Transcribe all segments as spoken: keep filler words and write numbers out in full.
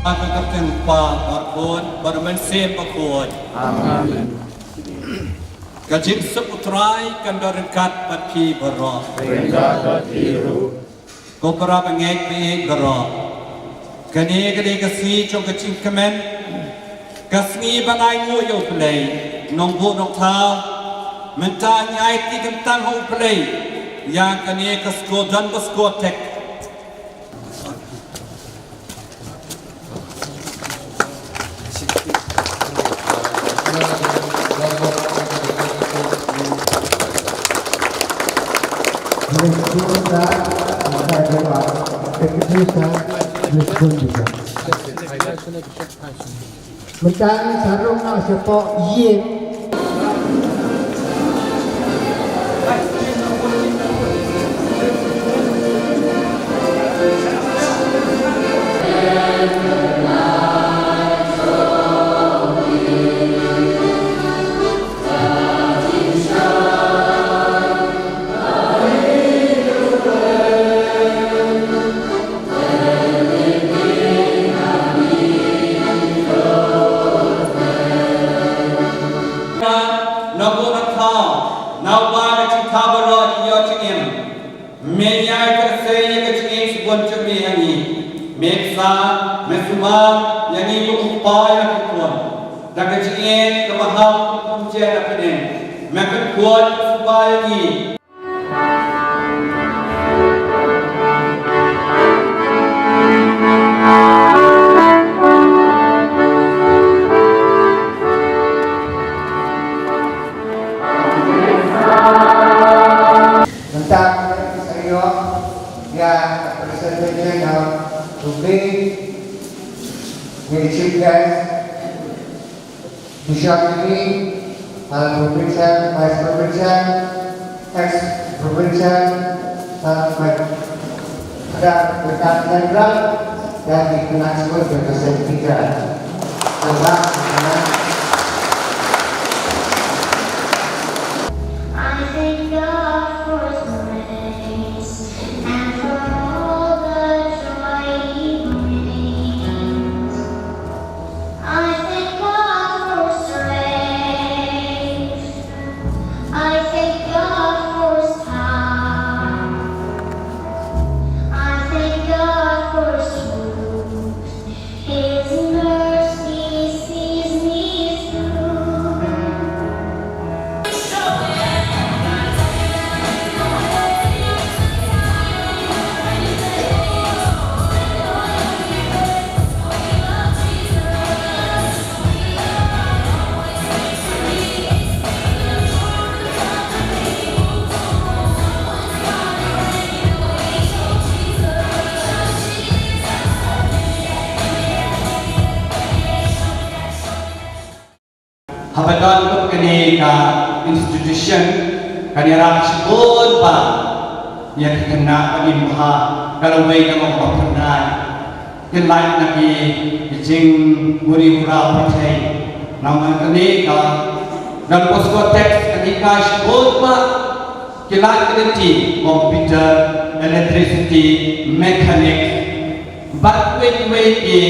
Ha ka kyrteng u Kpa bad u Khun bad u Mynsiem Bakhuid. Amen. Ka jingsuk u Trai kan don ryngkat bad phi baroh. Ko para bangeit baieit baroh. Kane ka dei ka sngi jong ka jingkmen. Ka sngi ba ngi ainguh ïa u Blei. Nongbuh nongthaw. Mynta ngi aiti kyntang ha u Blei. Ïa kane ka skodon ba skodtek. Mynta sa rung noh shapoh ïing. Na buh na thaw, na uba ka jingthaw baroh ïa jingim. Me ïai kyrteng ïa ka jingim sbun jong me ha ngi. Me ksa, me sumar ïa ngi kum u kpa ïa ki khun. Da ka jingim kaba hap kum jingim na pdeng. Me pynkuan sumar ïa ngi. Mynta sa ïoh ïa ka presentation of the big, the chief guest. Bishop ini, uh, provincial, vice provincial, ex provincial, uh, vice, ada dekat general, dan di Kenneth School, Saint Peter. Sebab, I thank God for His grace and for all the joy He brings. I thank God for strength. I thank God for His power. I thank God for His truth. His mercy sees me through. Haba don kum kane ka institution, kan ïarap shibun bha ïa ki khynnah ba im bha, ka lawei ka long ba pynai. Ki lait na ki, ki jingmuri mura pyrthei. Namar kane ka Don Bosco Tech kan hikai shibun bha. Ki lait ki lynti, computer, electricity, mechanic, bad kiwei kiwei ki,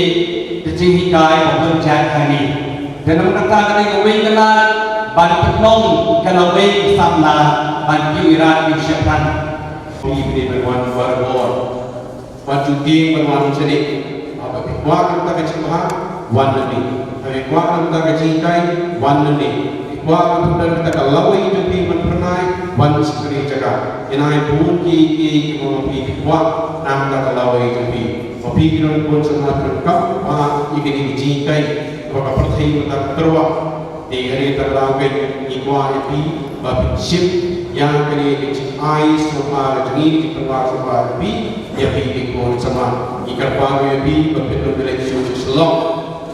ki jinghikai ba bun jait hangne. Te namar kata ka dei kawei ka lad ban pynlong ka lawei ka samla ban kiew ïarap kiew shaphrang. Phi dei ban wan barabor. Wat ju tieng ban wan shane. Haba phi kwah kata ka jingbha, wan nangne. Haba phi kwah kata ka jinghikai, wan nangne. Phi kwah ban pyndonkam kata ka lawei jong phi ban pynai, wan sha kane ka jaka. Ïa nai bun ki, ki, ki, ma phi, phi kwah nam kata ka lawei jong phi. Ma phi ki nongpyndonkam, phi donkam, ma ïa kane ka jinghikai. Ba ka pyrthei mynta ka tyrwa. Te kane ka daw ka ngi kwah ïa phi ba phin shim ïa kane ka jingai sngewbha jong ngi, ka jingpynwar sngewbha jong phi ïa phi ki khun samla. Ngi kyrpad ïa phi ba phin ym leit shuh sha Shillong.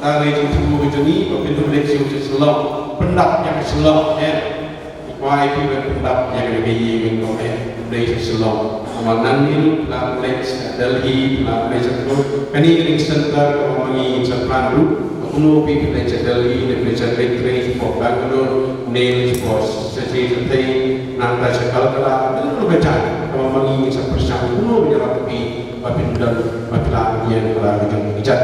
Ka dei jingthmu ka jong ngi ba phin ym leit shuh sha Shillong. Pyndap ïa ka Shillong, eh. Ngi kwah ïa phi ba phin pyndap ïa kane ka ïing, eh. Leit sha Shillong. Namar nangne ruh phi lah leit sha Delhi, phi lah leit sha Bangalore. Kane ka dei ka center kaba ma ngi ngin sa plan ruh. Kumno phi phi leit sha Delhi, ne phi leit sha Mumbai, ne phi leit sha Bangalore, ne phi leit sha, sha, sha, nangta sha Calcutta, ne kumno ka jait kaba ma ngi ngin sa pyrshang kumno ban ïarap ïa phi ba phin don, ba phin lah ïa ka la ka jong ka jait.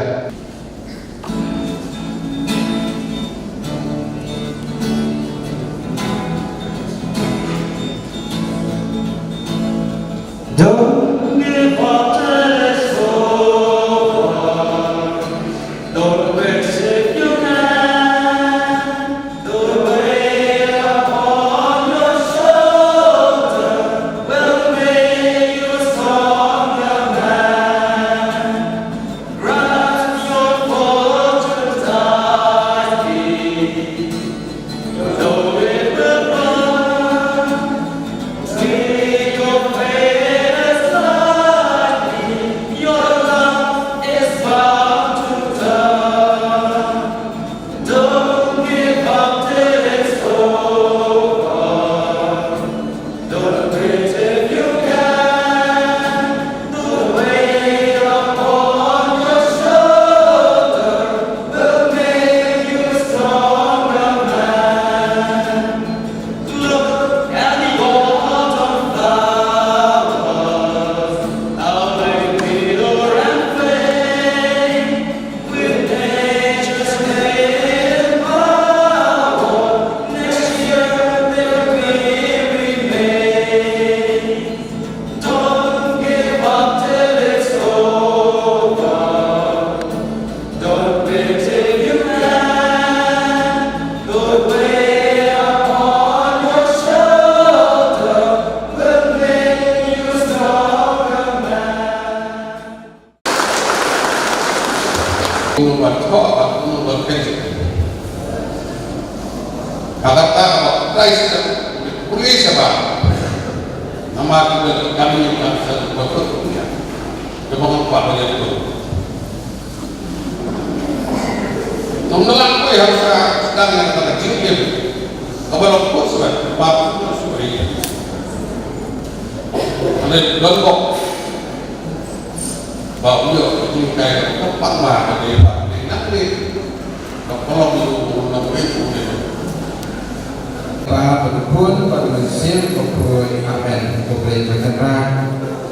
Ka kata ka ba u trai shisha, u pule sha ba. Namar ka kami ka sa ka ba ka ba ka ba ka. Tang na lang ko ya sa ka ka jingim. Ka ba long ko sa ba ko sa ba. Ane don ko. Ba u ïoh ka jinghikai ka pang ba ka dei ba ka dei nang dei. Ka pang u nang dei u dei. Ba ba ka khun ba ka mynsiem ba ka khun amen. Ko Blei ba ka ra.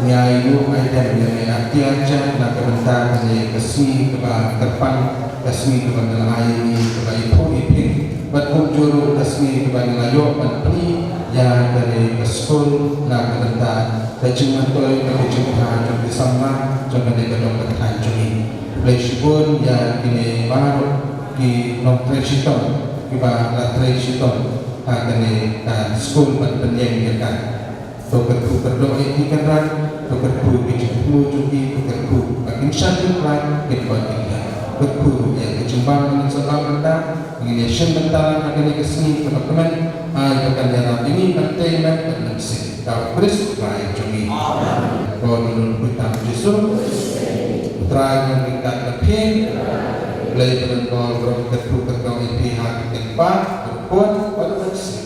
Ngi ai ïoh ai dem ngi ai atiar jan na ka bynta kane ka sngi kaba kyrpang, ka sngi kaba ngi la ai ngi kaba ïoh ïoh. Bad kumjuh ruh ka sngi kaba ngi la ïoh ban plie ïa kane ka skul na ka bynta ka jingmyntoi bad ka jingkha jong ki samla jong kane ka dong ka thaiñ jong ngi. Khublei shibun ïa kine baroh ki nongtrei shitom kiba la trei shitom ha kane ka skul ban pynïeng ïa ka. To kyrkhu kyrdoh ïa ki Kynrad, to kyrkhu ki jingthmu jong ki, to kyrkhu ba kin shah kin khlaiñ, kin koit kin khiah. Kyrkhu ruh ïa ki jingbam ba ngin sa bam mynta, ngin ïa shim bynta lang ha kane ka sngi kaba kmen, ai ba kan ïarap ïa ngi ban tei met bad ban sih. Da u Khrist Trai jong ngi. Amen. Ko Trai Jisu. U Trai jong ngi ka la phi. Blei ba don ko ruh kyrkhu kyrdoh ïa phi ha ka kyrpad, kyrpad, bad ban sih.